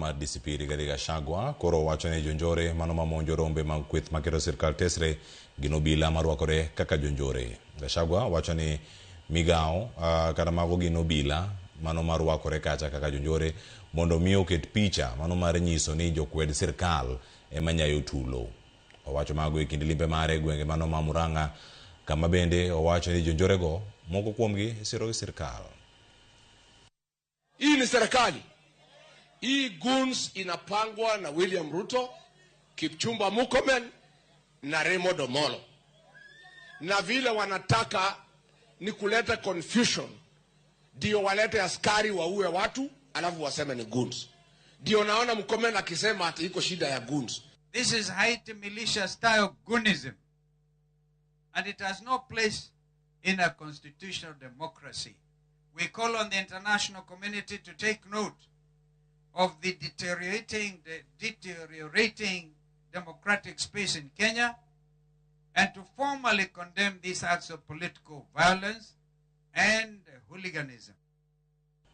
mar DCP Rigathi Gachagua koro wacho ni jonjore mano mamonjo rombe mag kweth maketo sirkal tesre gin obila marwakore kaka jonjore. Gachagua wacho ni migawo kata mago gin obila mano marwakore kacha kaka jonjore mondo mi oket picha mano mar nyiso ni jokwed sirkal ema nyayo tulo. Owacho mago e kind limbe mare e gwenge mano ma Murang'a kama bende owacho ni jonjorego moko kuomgi isiro gi sirkal. Hii ni serikali. Hii goons inapangwa na William Ruto, Kipchumba Murkomen na Raymond Omolo. Na vile wanataka ni kuleta confusion, ndio walete askari waue watu alafu waseme ni goons. Ndio naona Murkomen akisema ati iko shida ya goons. This is Haiti militia style goonism, and it has no place in a constitutional democracy. We call on the international community to take note of the deteriorating democratic space in Kenya and to formally condemn these acts of political violence and hooliganism.